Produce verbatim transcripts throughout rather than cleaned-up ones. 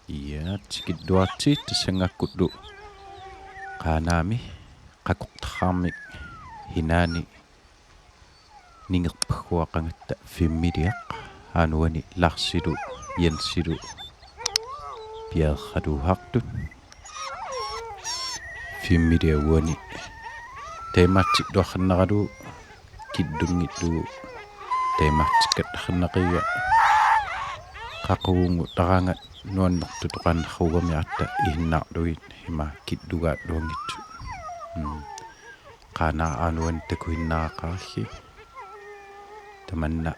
Ja, tikilluaritsi, tassanngaakkullu Qaanaami qaqortarami hinaani ningerpagguaqangatta filmiliaq, aana uani Larsilu Jensilu piareersaruusaartut. Filmiliaq uani taamaatsilluarsinnaralugu killunngilugu taamaatsikkattaarsinnaqiga, qaqugunnguullaraangat nuannertutoqaannarsuugamik aatsaat isinnaallugu ima killugaalluanngitsut. Mm. Qaanaaq aana uani takusinnaaqqaarsi. Tamanna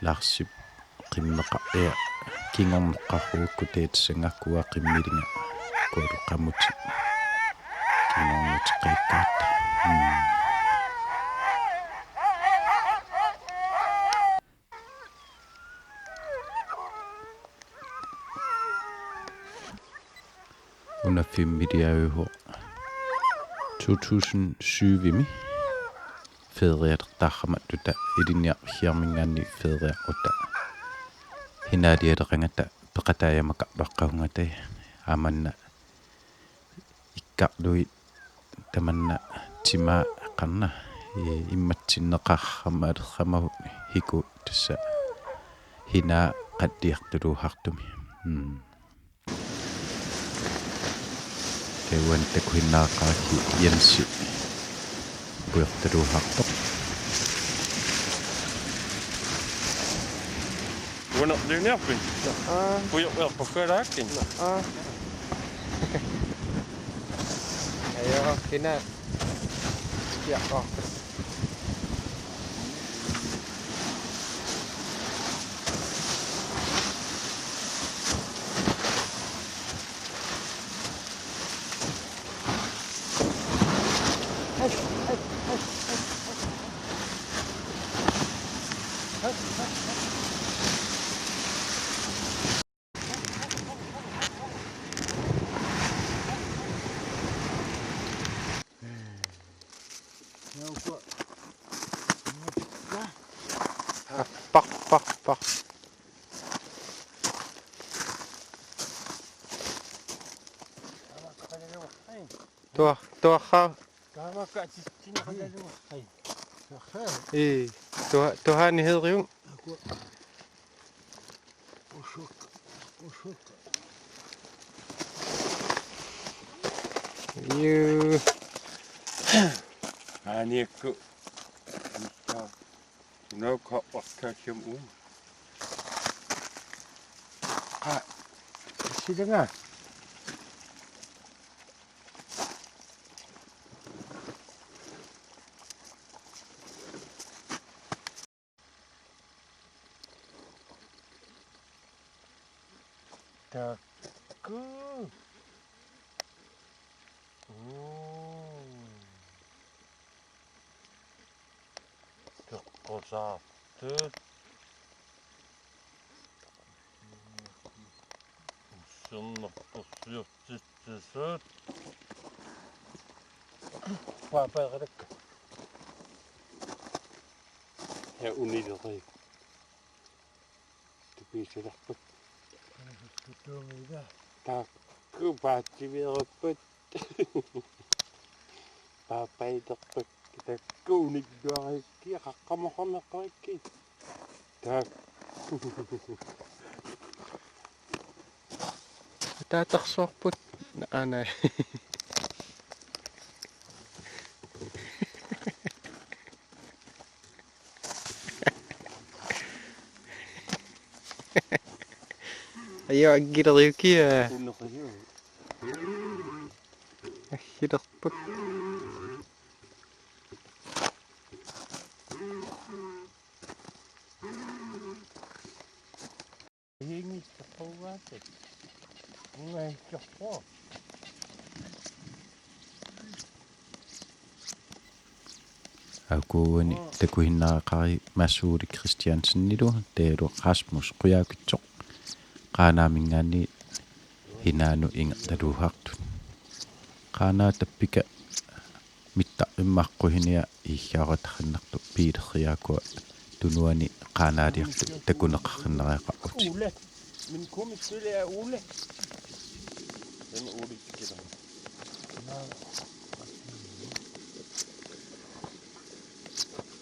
Larsip qimmeqarluni kingorneqarsuukkut, tassanngaakkuuara qimmiliga kualuqqamuti kingornuteqqikkatta. Mm. Una filmiliaq to tusind syv-imi ferialertarsimattut ilinniarfiarminngaanniit feriaqqutta hinaalialeqangata peqataajamaqarluaqqagunngata, aamma una ikkarlugit tamanna timaa qanna, ee, immatsinneqarama alerramagu hiku tassa hinaa qalliartuluusaartumi. Mm. Taava uani takusinnaaqqaarsi Jensi pujortaluusaartoq. Uanerliuniarpit? Aa. Pujortaluusaartoq. Aa. Ajo, kina. Ja. Paq, paq, paq. Tuar, tuarraa. Ii, tuha-, tuhaani heeriung. Juu. Aaniakku. Nuka orkasium u. Qa. Sidanga. Taakku. Uu. Toqqusaartut. Ussernertorsiortitsisut. Paapaeqalakka. Ja, unilerii. Tupiissalerput. Tupiissalerput. Taakku paatsiveerupput. Paapailerput. Taakku unilluarikki, qaqqamoqameqqarikki. Taakku. Ataatarsuarput. Aa, naa. Ajo, aggileriukia. Aggilerput. Uku uani takusinnaaqqaarsi Mads Ole Christiansenilu taavalu Rasmus Qujaukitsoq Qaanaaminngaanniit hinaanut ingerlaluusaartut. Qaanaap tappika mittarfimmi aqqusiniaq iissiaarutaqqiinnartoq piilersiaakua tunuani Qaanaaliartut takuneqarsinnariaqarput. Min kommet til er Ole. Den Ole, det gælder.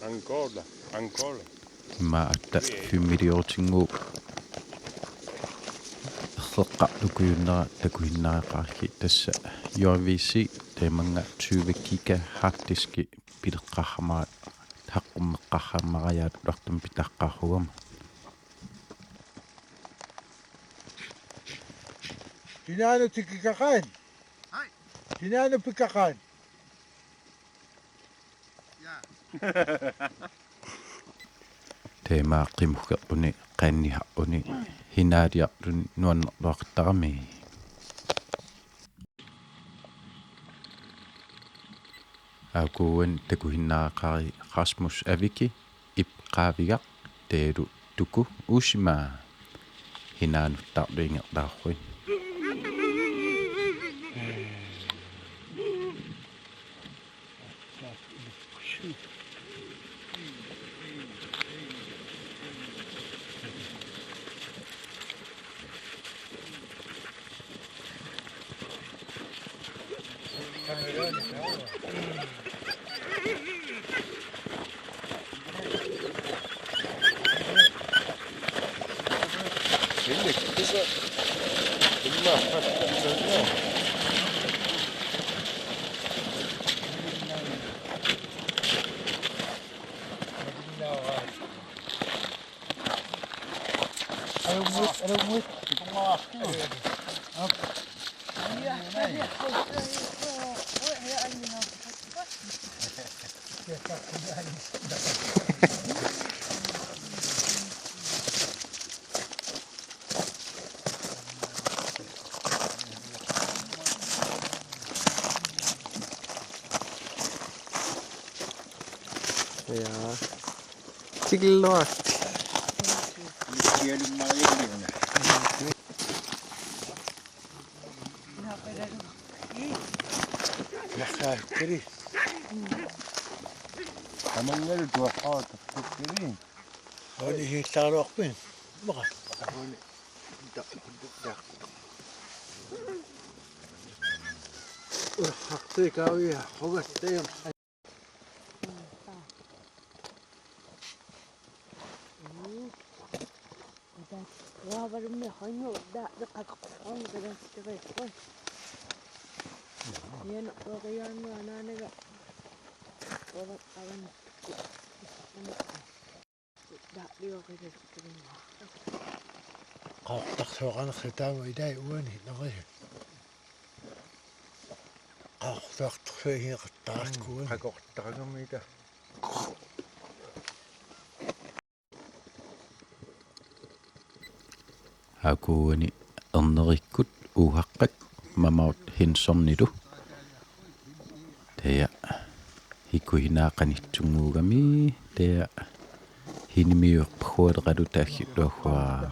Angola, Angola. Imaattut filmiliorutinnguup erseqqarlukujunnera takusinnaaqqaarlugu tassa J V C taamannga tyve giga harddiski pileqqaarama saqqummeqqaaramaariarluartumik pitaqqaarugama. Hinaanut tikikkaqaat? Hinaanut pikkaqaat? Taama qimuggerluni qaanniarluni hinaaliarluni nuannerluaqittarami. Aakuuani takusinnaaqqaarlugu Rasmus Aviki, Ip Qaavigaq, Teeru Tuku Uusima. Hinaanut tarluingerlaarui. Ja. Tikilluarit. Naqqaakkeri. Tamangalu tuaqqaartakkeri. Oli hiillaruarpin. Maqa. Oli. Haqti kavia, hogas tayam. Uavarmi hoinu da de qaqorn de de de. Yan orianu ananaga. Ora avan. Da de ora de. Qaqortarsuaqarnersi taama ilai uani narisu. Qaqortartorsuigineqattaarkuani. Qaqortarnermi ita. Aakuuani ernerikkut uuhaqqat Mamaut Henssonilu. Taava hikuhinaa qanittunnguugami taava hinimiuerpahualeqalu taagilluahuaa.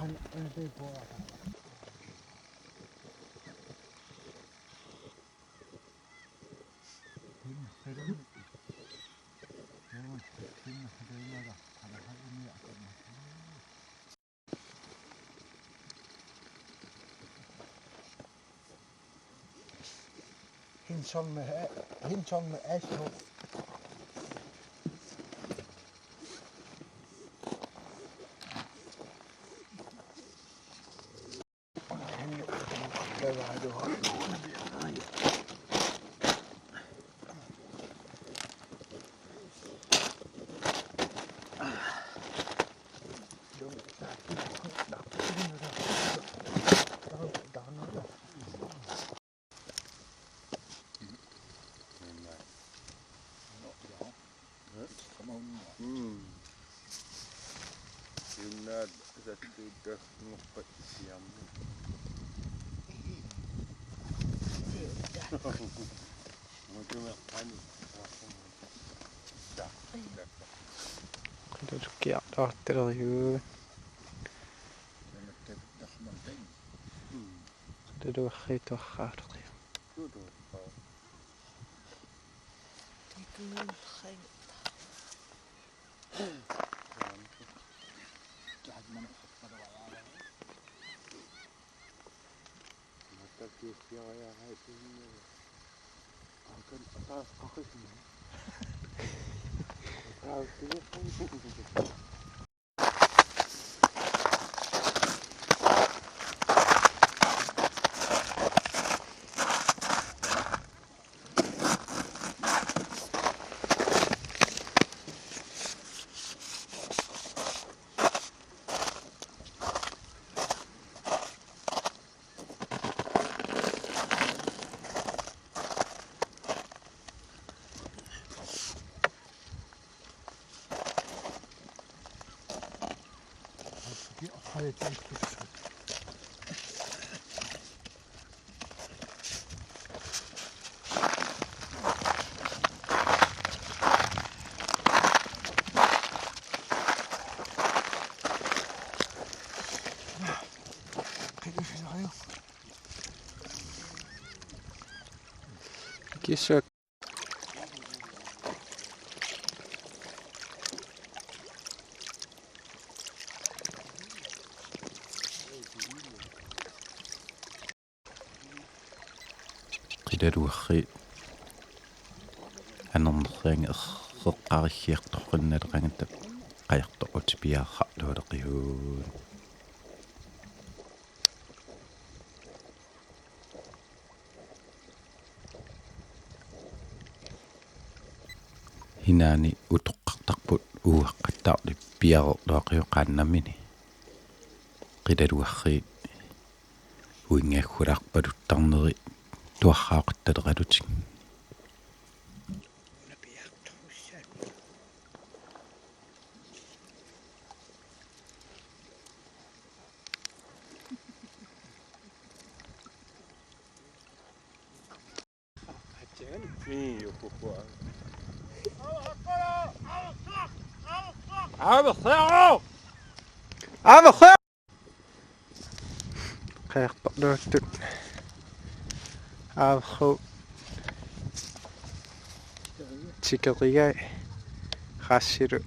Henssonimi, Henssonimi asu. Mm. Siunnaat sassuuttaanngorpat siammi. Mutumeqqani. Qilulukkiartuartalerigut. Qiluluarriittuarraartoqiu. Kiisa. Qilalugarriit anornersiangi erseqqarigeriartornaleqanngitsut qajartorlutik piareerlualeqihugut. Hinaani utoqqartarput uaqqattaarli piareerluaqiuk qaannamini. Qilalugarriit uinngaaggulaarpaluttarneri tuarraaqattaleqalutik. Qajartorluattut. Aarru. Tikerigai. Rassilu.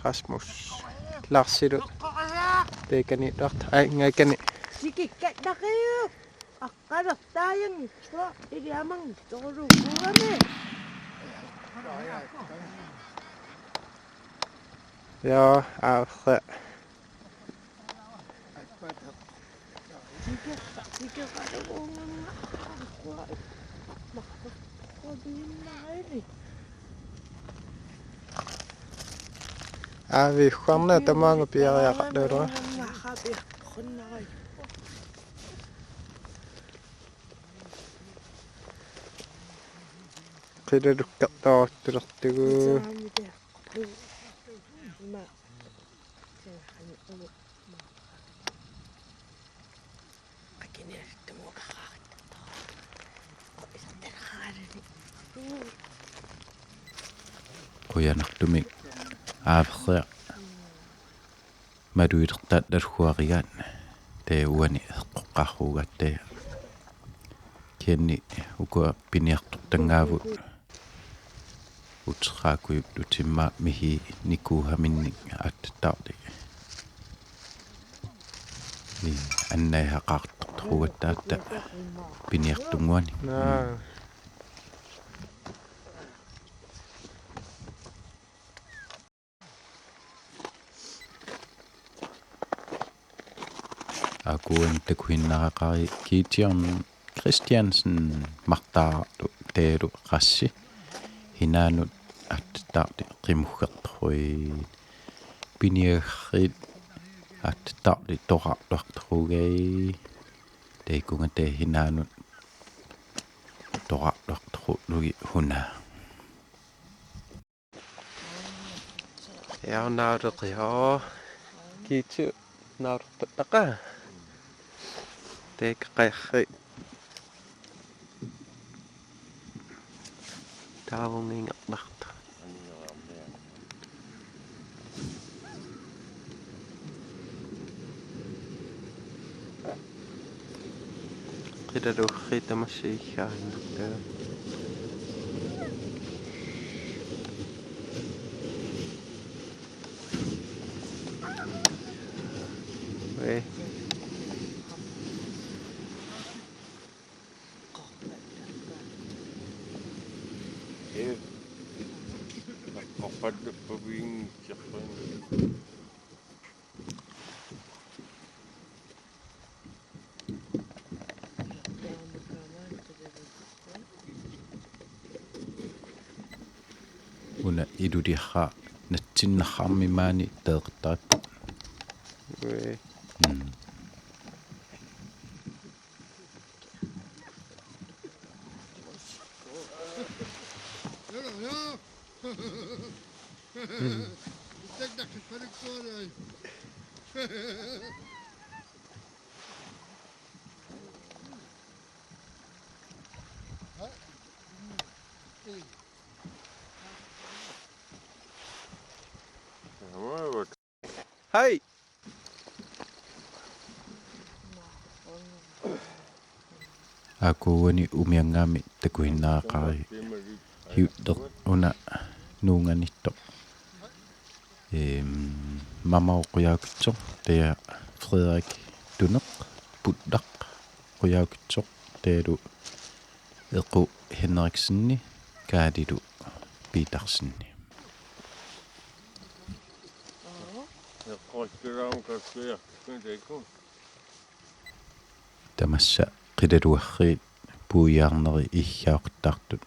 Rasmus. Larsilu. Teekani Lart. Ai, ngaikani. Tikikkattaqiu. Aqqalertaajanngitsoq iliamang toruluuguami. Ja, aarre. Aavi, uanni tamaanga piariaqarlugu. Qilalukkartooruttulertugu. Qujanartumik aaveriaq malugilertaallaluarlugu taava uani eqqoqqaarugaat. Kisianni ukua piniartortanngaavut uteraakujuttut immaqa mihinnikuugaminnik aatsattaarli. Ii, annaasaqaartortorugatta piniartunnguanik. Naa. Akuan takuinnaraqari Gideon Christiansen martaarlu taalu qassi hinaanut aatsattaarli qimuggertoruit piniagarriit aatsattaarli toraarluartorugai taakkunga taava hinaanut toraarluartorulugit hunaa. Ja, naaleqi, ja. Kiitsu naalerpattaqa. Teek qajarri. Taavungingerlartu. Qilalugarriit tamassi iggaannartaa. Ui. Una iluliarraa natsinnarami maani taeqattaarpoq. Ui. Mm. Hej. Aakuani umiangaami takusinnaaqari hiutter una nuunganittoq. Ehm, Mamau Qujaukitsoq, taava Frederik Tuneq, Puttaq Qujaukitsoq, taavalu Equ Henriksenip Kaalilu Petersenip. Tamassa qilalugarriit puiaarnerit iigaaqattaartut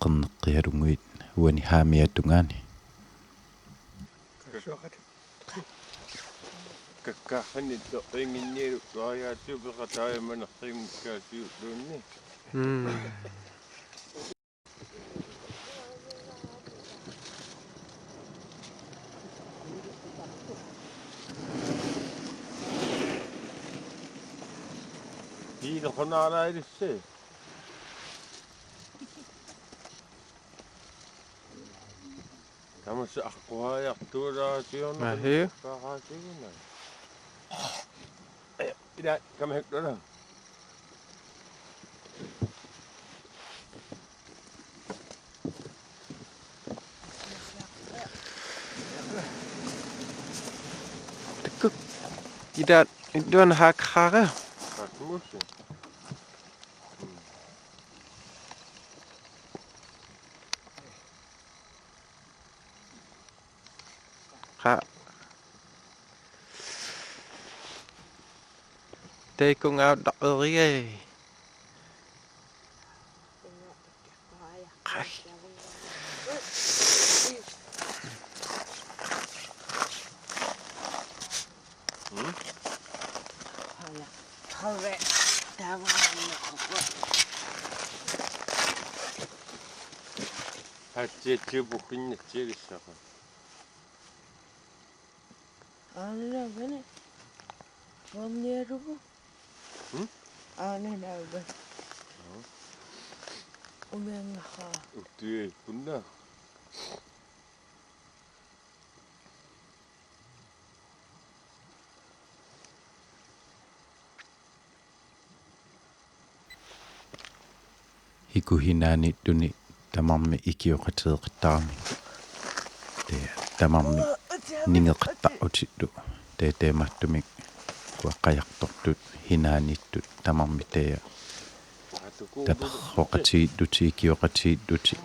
qerneqqialunnguit uani haamiata tungaani. Kakkaarfinni toqqinginniilu tuariaatiupeqataajamanerriunngikkaatiulluunni. Mm. Piilequnaalaarissi. Tamassa aqquaariartuulaatiuna. Mahi. Qaaqaatiguna. Ila kamahikkola. Tikkuk. Ida, iduan hak hara. Hakmusi. Qa. Taikunga autaq erigai. Qai. Hmm? Hatsiatsiu pukkinnatsialissaqa. Aana naavani. Uamniarugu. Hmm? Aana naavani. Umiangaha. Uttuipunna. Hikuhinaaniittuni tamarmik ikioqatigeeqattaarami. Tee tamarmik ningeqattaarutitut. Tee taamaattumik uanga qajartortut hinaaniittut tamarmik tee taperroqatigiillutik ikioqatigiillutik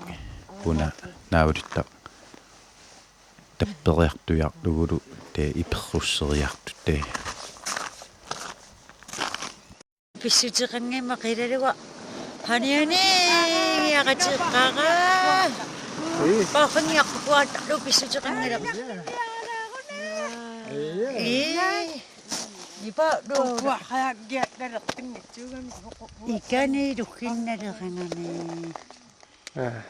una naavalittaq. Tapperiartuiarlugulu tee iperrusseriartut tee. Pissuteqanngimmat qilaluga. Haniani, iaqateqqaara. Ii. Paaqinniarpukuaattarlu pissuteqanngilaq. Ii. Ii. Ipa du. Ikani lukkinnaleqangami. Aa.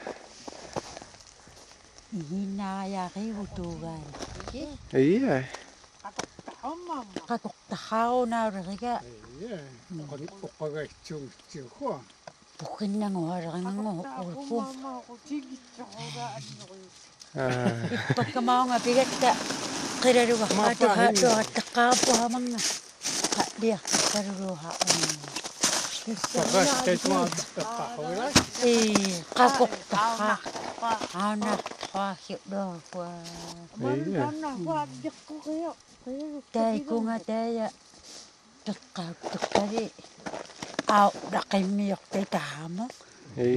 Ihinnaajariutuugaanni. Ii. Qatortahaunaaleriga. Ii. Oqagaatsuunngitsuukkua. Pukkinnangualeranngu ulku. Aa. Ippakka maunga pigatta qilaluga. Maappa atuha hinna. Tuattaqqaarpuhamannga. Qalliartarluha. Ii, qakortaha. Aanartuahiullugua. Ii. Taikunga taja. Teqqauttukkali au laqimmiortitaamo. Ii. Ii.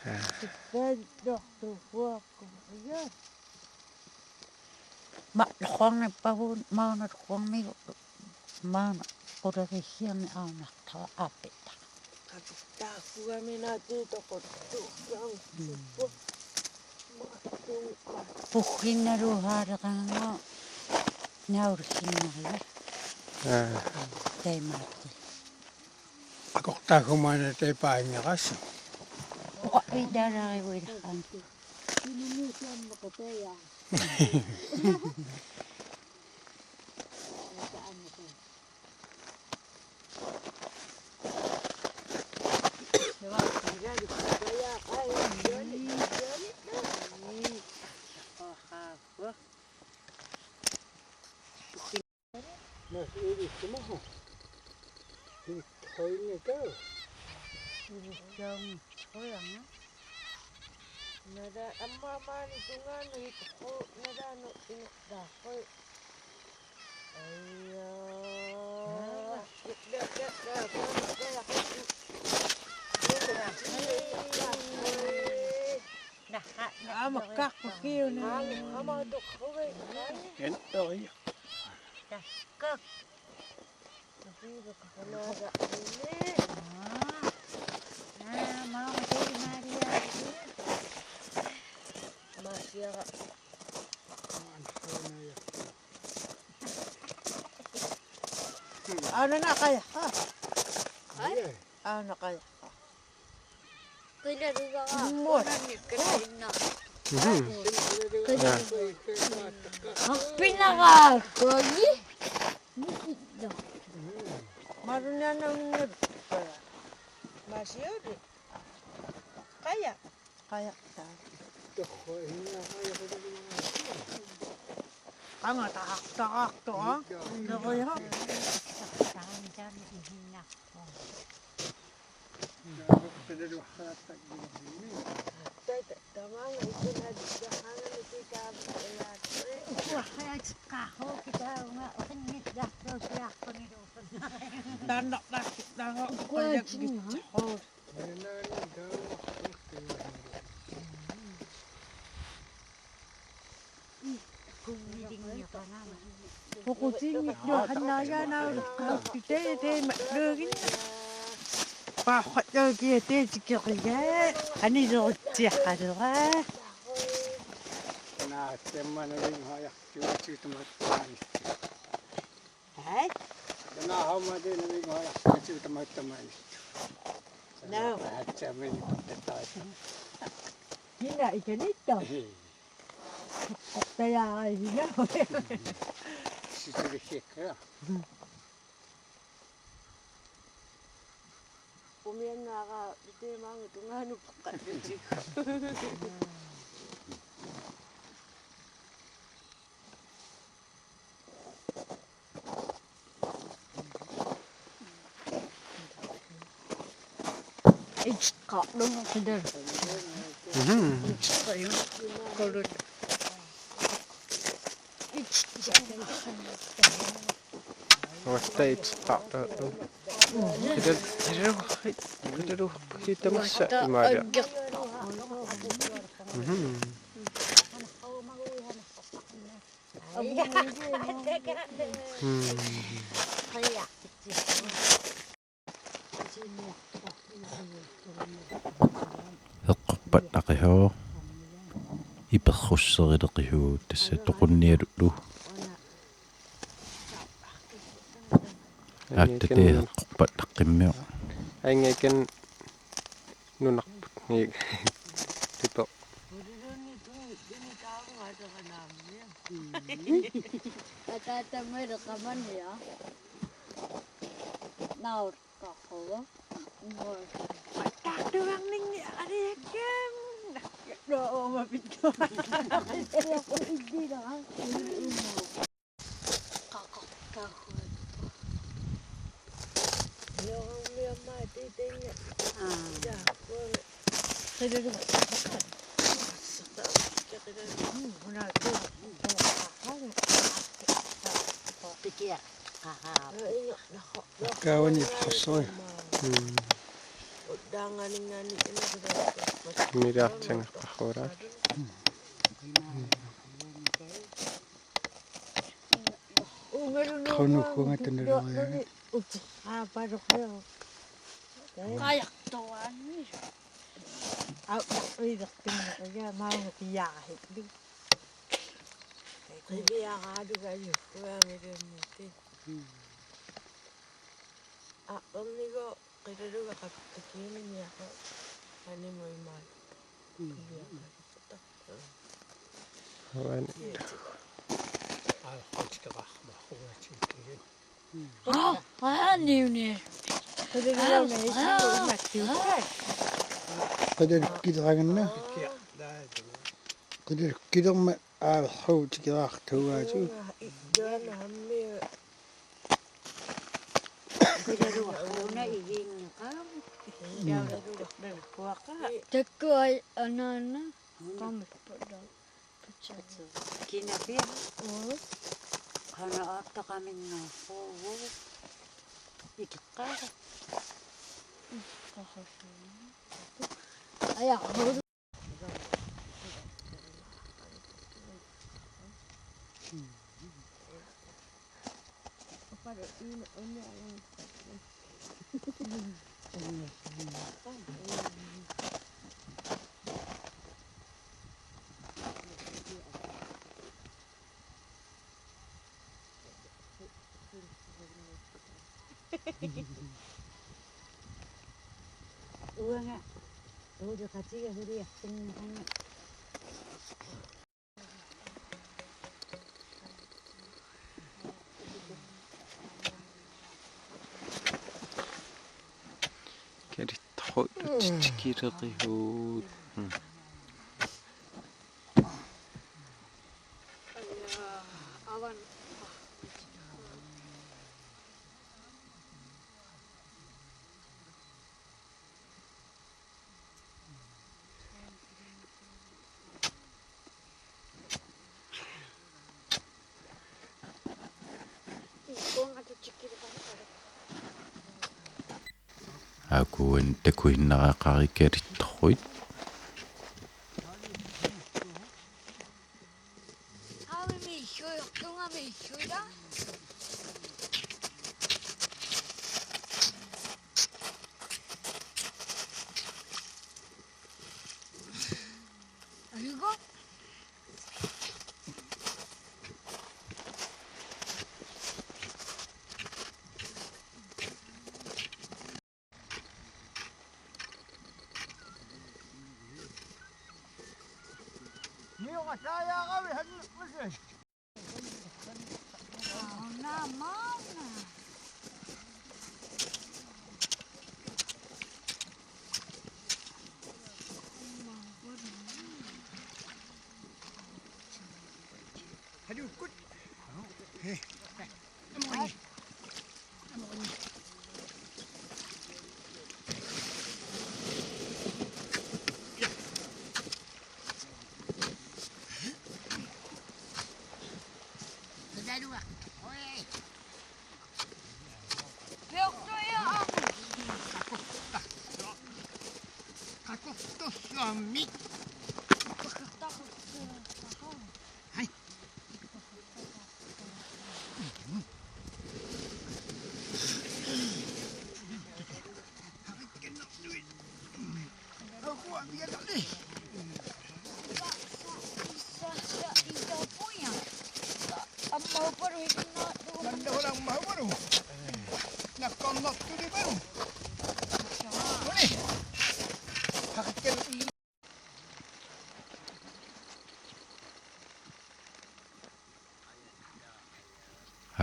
Aa. Tippaallortuuakku. Ii. Ma loqornippagun mauna loqormigu mauna quleriissiarni aunartaa aappitta. Qatuttaakkugami naatiitoquttuukkua. Mm. Pugginnaruuhaaleqanngua naulukkinnariga. Aa. Taimaatti. Akortaagummaana taipaanngeraassu. Oqapiittaalaarigu ilaqqaanni. Mas eri semaha. Hik hoinga kau. Jam hoyanga. Nada amma mani tunganu hik ho nada no ina da hoi. Ayya. Amakkaqqukkiuna. Kenttoria. Aana naqaja. Aana qaja. Qilarigaa. Mut. Qunannikkalainna. Mhm. Qilarigaa. Aqqinnaraa koi. Maruniana unnarpara. Masiuri. Qaja. Qaja. Qanga taartaartoq, aa? Neruja. Taanna taanna. Poqutinngilluarannaajaanaarukkaappitee teema luugin. Paaqqullugit tee tikerigaa anilerutsiaqaleraa. Naa temma navimhaajartuutsiutumaattumaani. Hai. Naa hauma tee navimhaajartuutsiutumaattumaani. Naa. Atsamini pattatai. Hina ikanitto. Hei. Tajaajina. Sisilikikkara. Umiannaara teemaanga tungaanut paqqattutik. Itsqarlunga qilal. Mhm. Itsqarlunga. Qulul. Itsqarlunga. Uatta itsqarlunga. Qilal, qilaluuhit, qilaluuhit tamassa imaaliaq. Mhm. Hmm. Eqqorpat aqihoo. Iperrusserileqihuu tassa toqunnialullu. Aatta tee eqqorpat aqqimmiu. Aingaken nunarput. Ni. Tipo. Ataata mele qamania. Naur. Qahua. Taartuarninni ariakkam. Nakkalooma pittuarninni. Iddira. Qaqoqqahua. Loormiammaa tiitinga. Aa. Ila. Qilalu. Qilalu. Una tu. Tikia. Aa. Kaawani qassoi. Hmm. Udaanganingaani ila qilalu. Miraatsinga qahuraat. Qunuggunga tanuloriaga. Qajaqtuaanni. Au, uidertunneq, iga maunga piaarahit. Qiviaraalugalu, kuaamiluunniit. Aa, ornigo, qilalugaqartut kiiminiaqo, animuimaat. Qiviaraalugalu. Avan. Aa, qochikaqarma, qochikaqarma. Aa, aa, niuni. Qilalukkileranganna. Qilalukkilermat aaverhuutikeraartuugaatigut. Takkuai anaana. Qamippoq. Kinapiaq. Qanoq aataqaminnaarpugut. Ikeqqaara. Aja. Uanga uleqatiga suliartunnaqaanga. Kalittorujut tikilerigut. Akuan takuinnariaqarikalittorujut.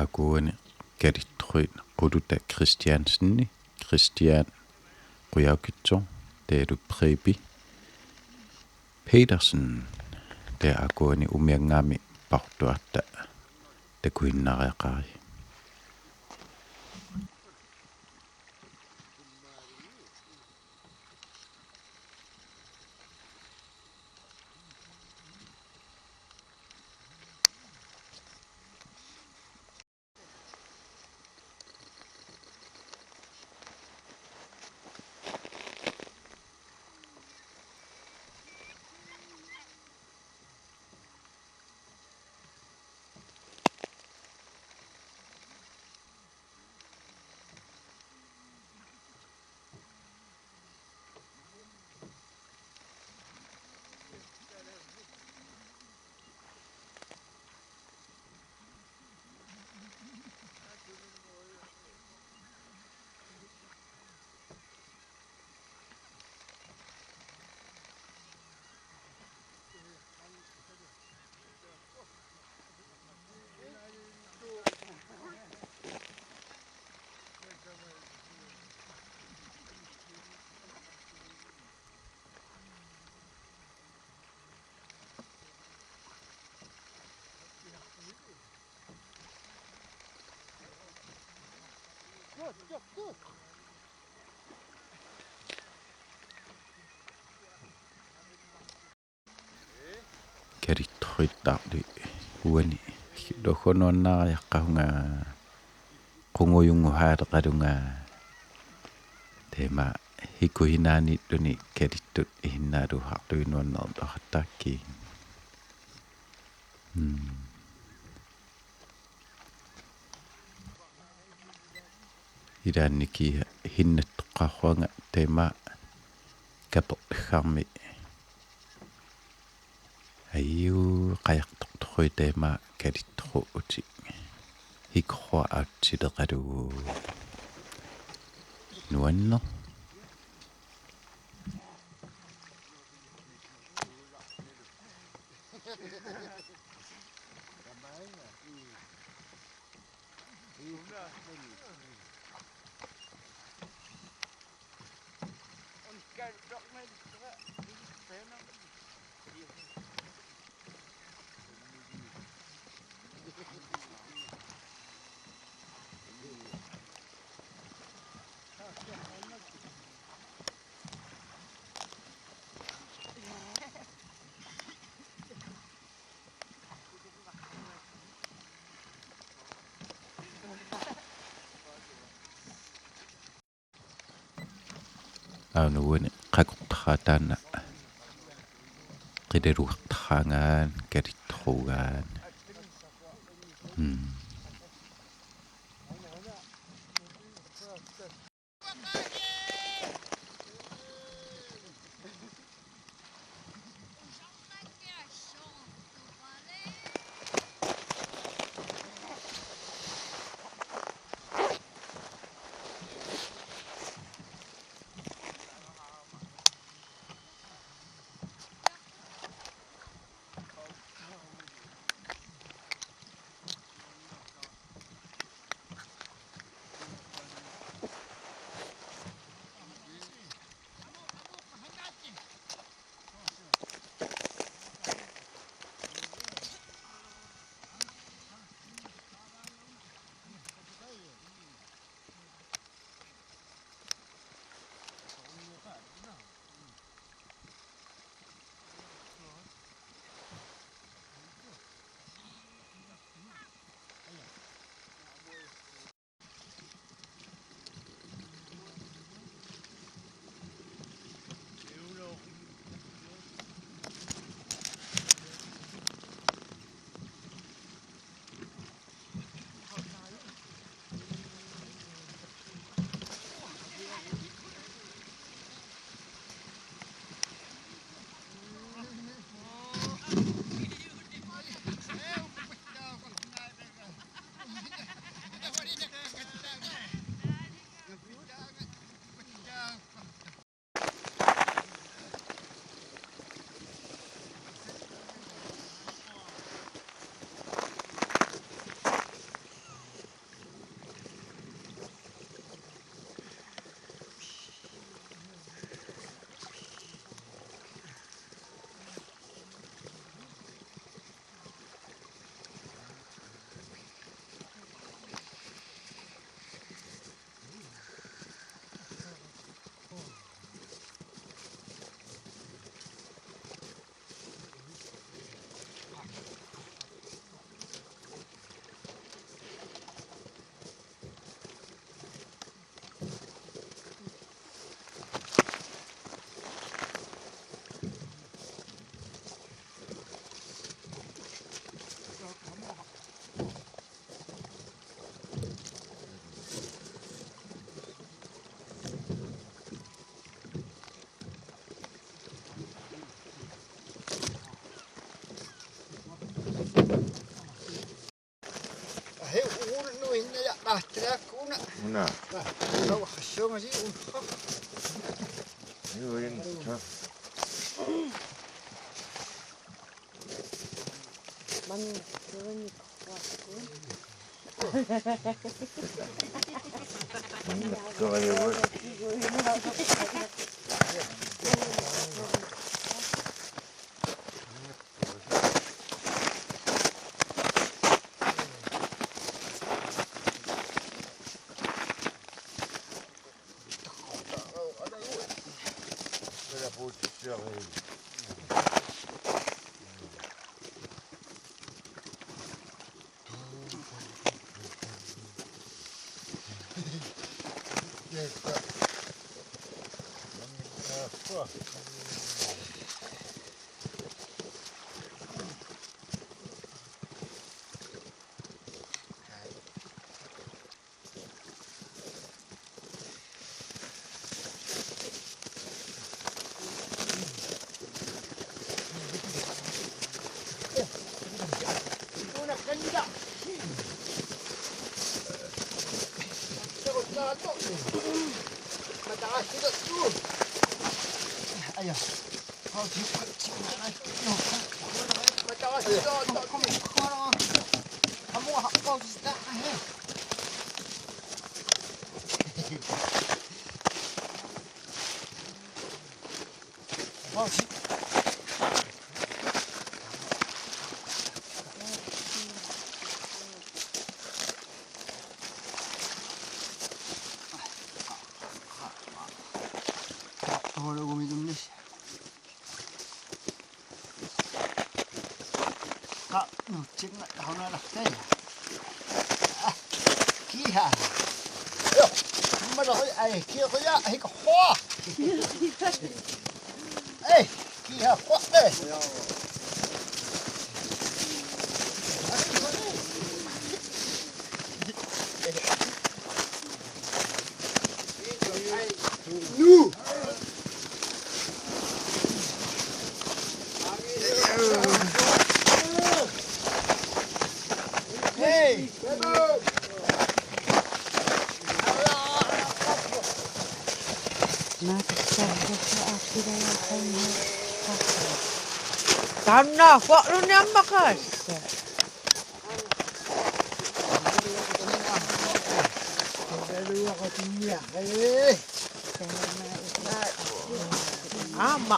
Akuani kalittorujut Quluta Christiansenip, Christian Qujaukitsoq, taavalu Preben Petersen, taava akuani umianngaami paartuarta takuinnariaqarit. Kalittorujuttaarluni uani. Logonuannaariaqqavunga qungujunnguhaaleqalunga. Taama hikuhinaaniilluni kalittut ihinnaaluusaarlugit nuannerluaqattaakkit. Hmm. Ilaannikkut ihinnattoqqaarluarlunga taama kapertarami. Ajuu, qajartortorujussuuvoq taama kalittorujuuvoq. Hikorua aatsileralugu. Nuanneq. Aana uani qaqortarami taanna. Qilalugartarami kalittorujuuvoq. Hmm. Ahi, uunnu inna ja lahtrakuna. Una. Tau hassunga si unha. Ni uin. Man, ni uin. Qa nutsinga tahunalartai. Kiha. Yo. Mara hoi ai kiha ya hik hoa. Ei, kiha hoa. Nu. Hey. Taanna, huarluni ammakas. Aamma.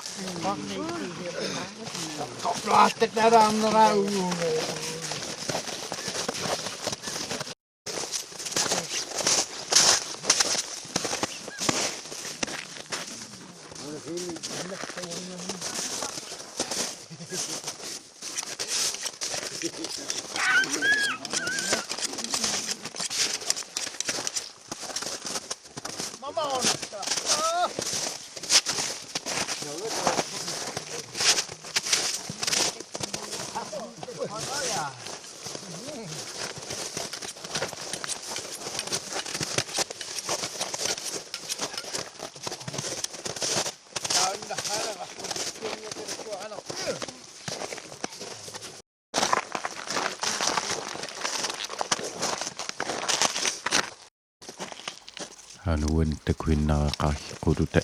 Anuan takuinnaraqaaq quluta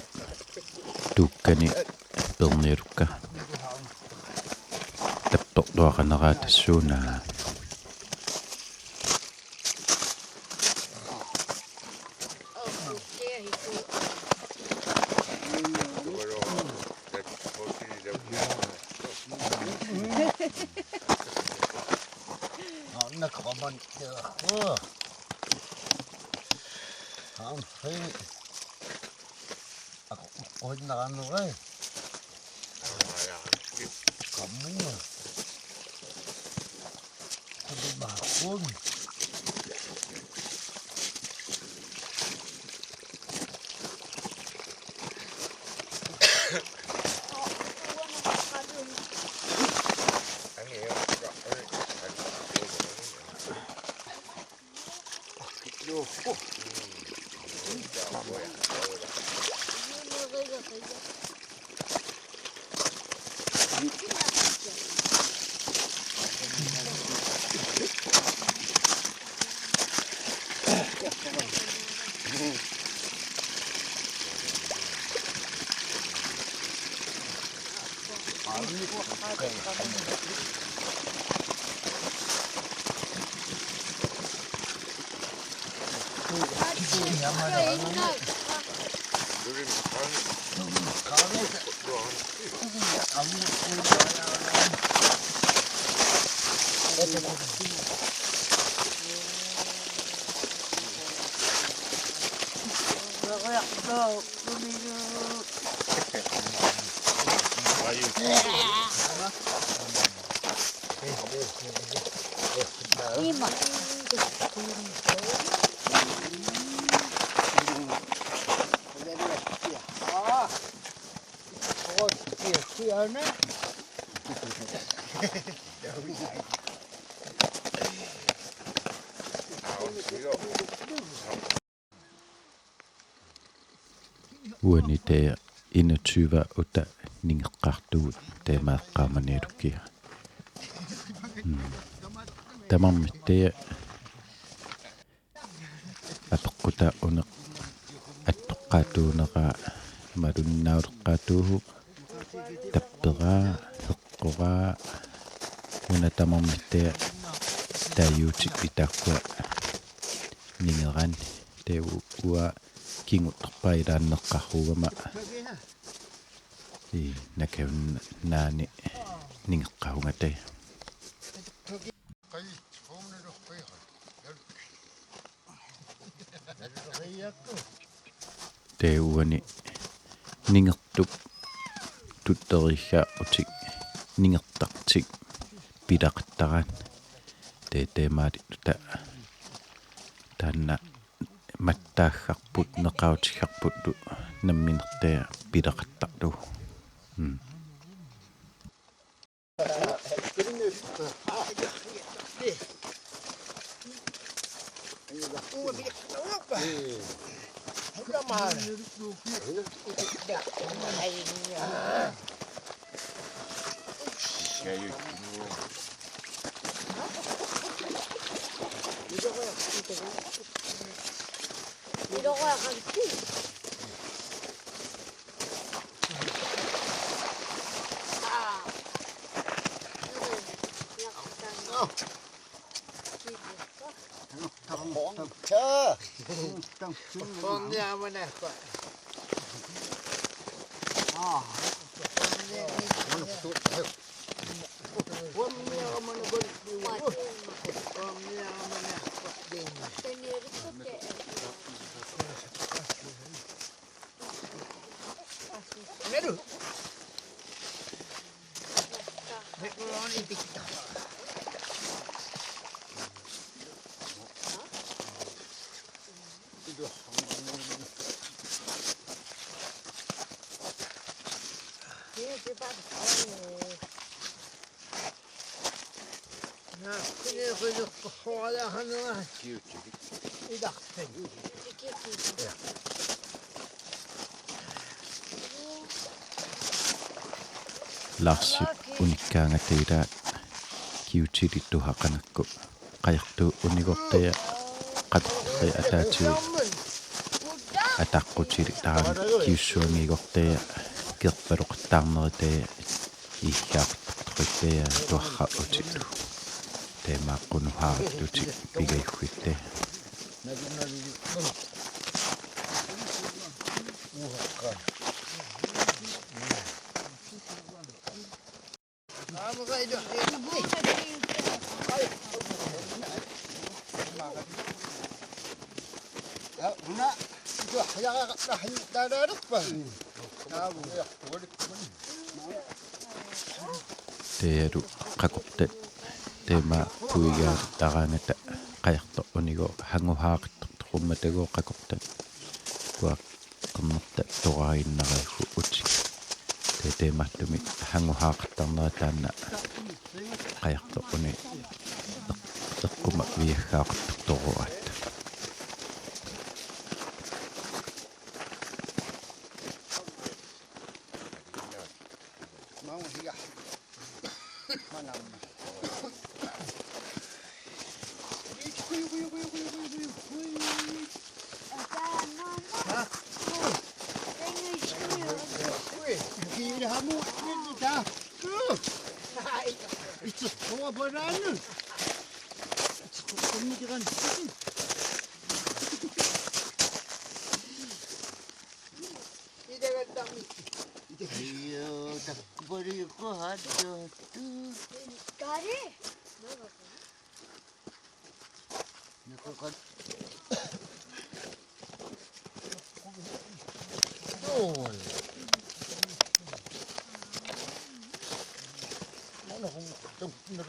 tuukkani perniarukka. Tattorluaqanera tassuuna. Oi, narannugai. Kamuna. Kamuna. Ima. Uani taava enogtyve uta ningeqqaartugut taamaaqqaamanialukkua. Mm. Tamarmik taava apeqqutaavoq una attoqqaatuunera malunnaaruleqqaatuuvoq, tapperaa, heqqoraa, una tamarmik taava taaguutit taakkua ningerani. Taava uanga kinguttorpaa ilaanneqqaarugama. Ii, nakajunnaani ningeqqaarugama taava. Taava uani ningertup tutteriigaa utik ningertartik pileqattaraat. Taava taamaattuta taanna mattaaggarput neqarutiggarput nammineq taava pileqattarlugu. Mm. Larsip unikkaangata ilaa kiutilik tuhaqanngikku. Qajartup unigortaa qatorteri ataatigut ataqqutilik taanna kiussuanngigortaa kerpaloqattaarneritaa iiggaaqattaartoqittaa tuarra utillu. Taamaaqqunuhaartutik pigajugittaa. Taavalu qaqortat taama puigaataraangata qajartoq unigooq hanguhaaqattartoq qummatagu qaqortat. Kuak qernertat toraaginnarigukku utik. Taava taamaattumik hanguhaaqattarnera taanna qajartoq unik eq-, eqqumaviaqqaartoruaat. Ayuu, takkupalukku haattoortut. Kari. Nakukat. Tuul. Uun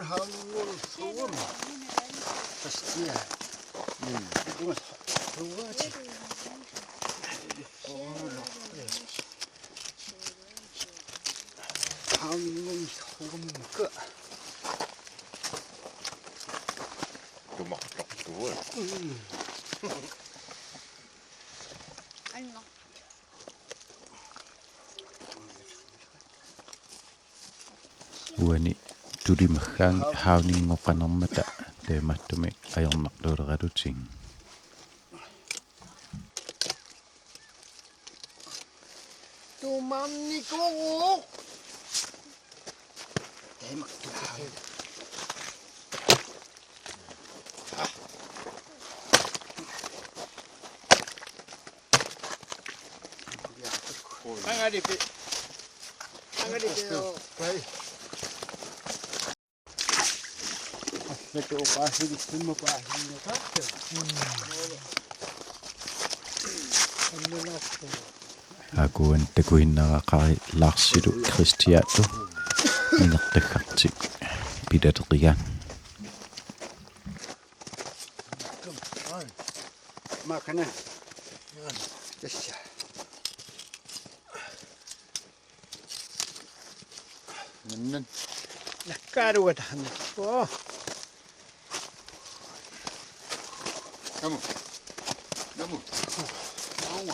haamngun suum. Tastia. Tungas suuaati. Haamngun suumka. Tumartortuat. Uani tulimaggaanni haavninngoqanermata taamaattumik ajornarluuleralutik. Tumarnikuuvoq. Taama. Angalipi. Angalipi. Vai. Assaku oqaasilissimmut paasinnaqaarta. Akuan takuinnaraqari Larsilu Kristialu inertaggartik pilaleqigaat. Makana. Tassa. Nammik. Nakkaaruga tahanna. Oo. Namu. Namu. Namu.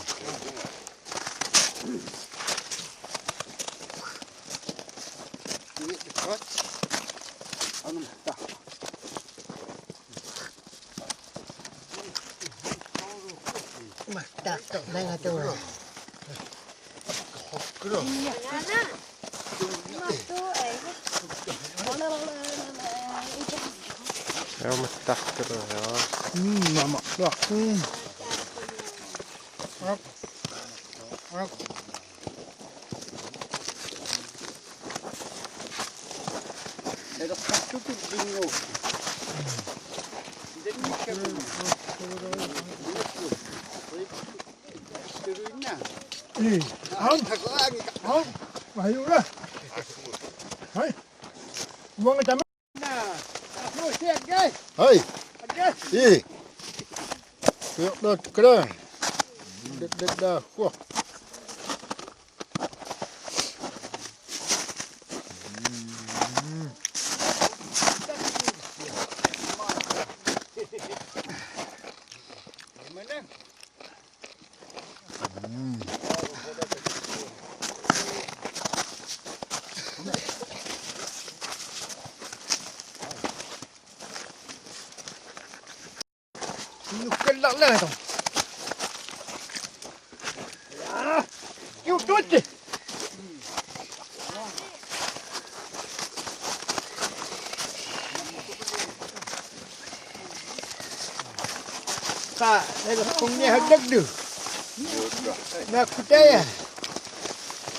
Anu ta. Maqtaartornanga tungaa. Hokkulu. Ja, maqtaartornanga. Mm, mama. Ja. Mm. Hai. Ii. Kuiorluakkala. Dadadaakkua. Nukkallarlaata. Jaa. Juuttuutti. Qa, nalaqqunngiaannarlu. Naakkutaja.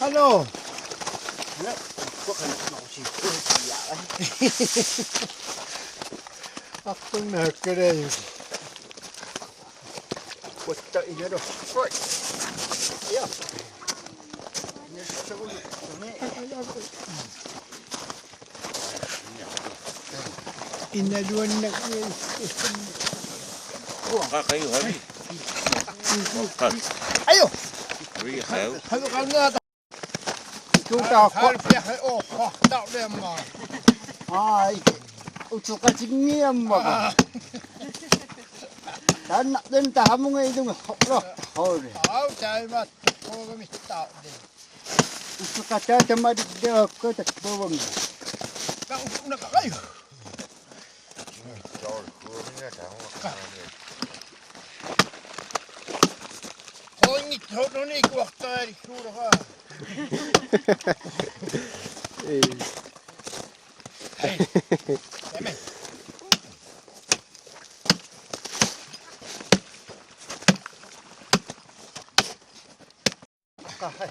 Hallo. Aqunnaakkalaajusi. Uatta inalu. Ja. Inaluannak. Qaqaju, havi. Ajo. Havi, havi. Havi, qangaata. Tuutaaqqa. Halvfjerds år, oh, der bliver meget. Ai. Utoqatinngiammara. Taanna den tahamunga ilunga hoklo. Hore. Au, taima. Kogami taavli. Utoqataa tamalilliakka takkuavunga. Na utunaqaqaju. Qoinngitsoorluni ikuartarilikkuullunga. Ee. Hej. Jamen. Hej.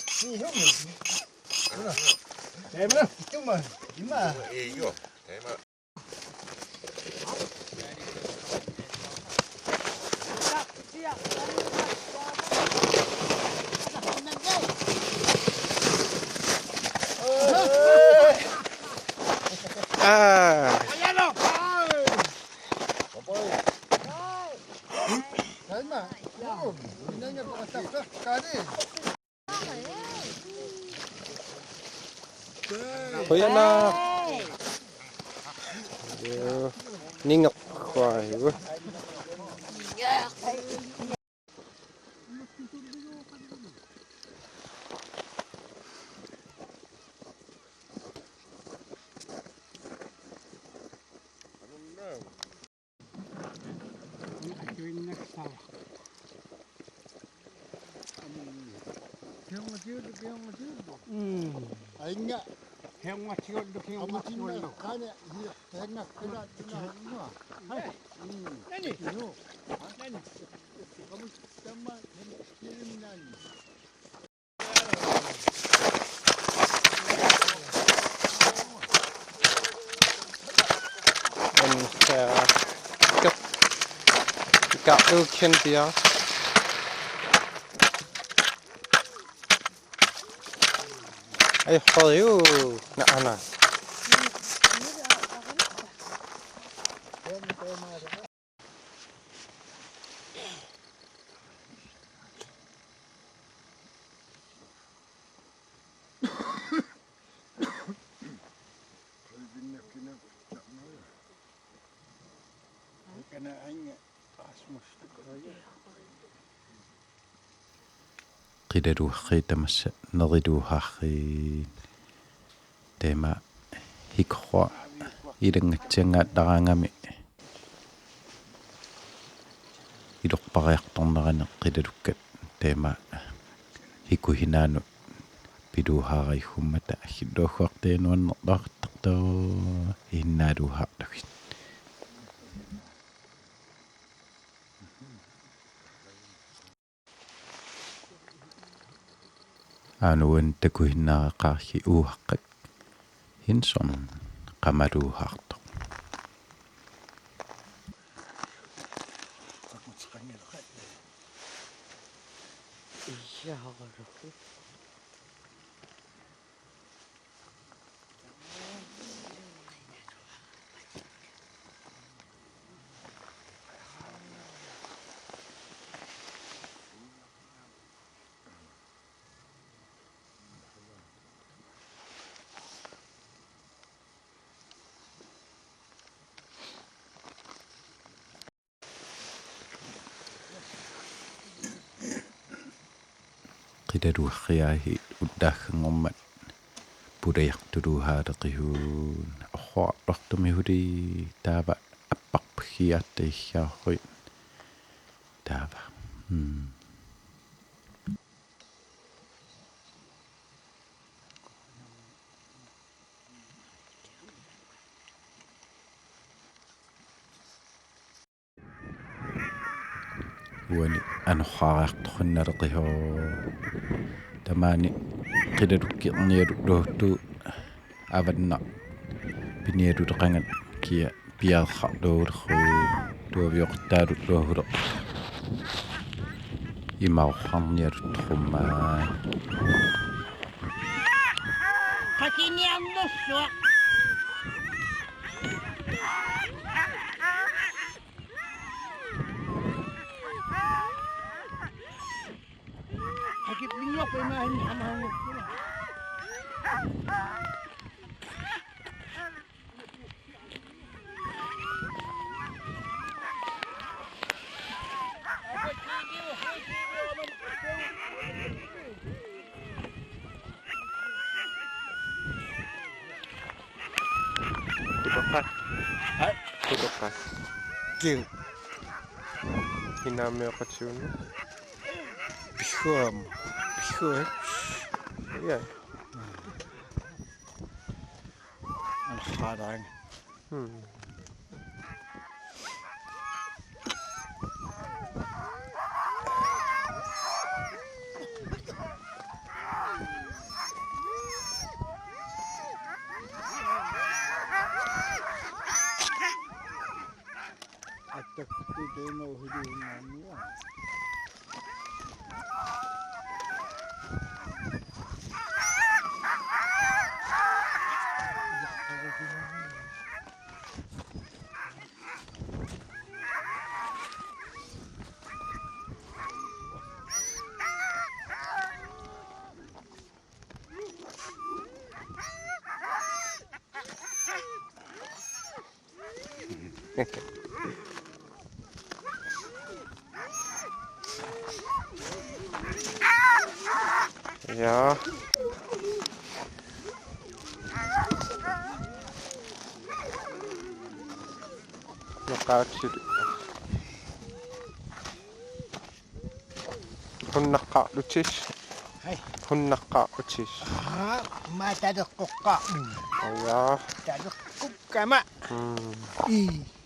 Ni hum. Una. Tema. Ituma. Ima. Iyo. Tema. Ah. Tema. Inanga pakasakka kani. Qujanaq. Joo. Ningeqquaarigu. Mm. Ainga. Qani, hiya, tenga kala tina. Hai. Mm. Nani? Yo. Nani? Kamu tama, nani? Kat, kat, kat, kat, kat. Ai, hoi, na, ana. Qilalugarfik tamassa nerilugarfik. Tema hikorra ilanngatsianngaattaraangami ilorpariartornerani qilalukkat tema hikuhinaanut piluuhaarajummat akilluahuartianuannerlaaqittartoo innaaluuhaarlugit. Anuan takuhinnaareqaarhi uuhaqqak Hinson qamaluuhaartoq. Qilalugarfiahi ullaagganngormat pulajartuluuhaaleqihun orhuartortumihuli taava apparpaggiatta issiarui taava. Mm. Uani anorhaariartornaleqihoo tamaani qilalukkernialuttuuttut avannaq pinialuteqangat kia piareqarluuleruu tuavioqattaaluttuuhuleq imaorharnialuttorummaa. Qakiniarnersuaq. Qakippinnguaq imaahinni amaanngukku. Tutoqqa. Tutoqqa. Kiu. Inaamioqatigiinneq. Pigguama. Pigguat. Ja. Anxaalaanga. Hmm. Attakkutut teema uhiliunnaanniua. Ja. Naqaatsit. Hunnaqqaarlutit. Hai. Hunnaqqaarlutit. Aa, ma taleqqoqqaarlunga. Ajaa. Taleqqukkama. Mm. Ii.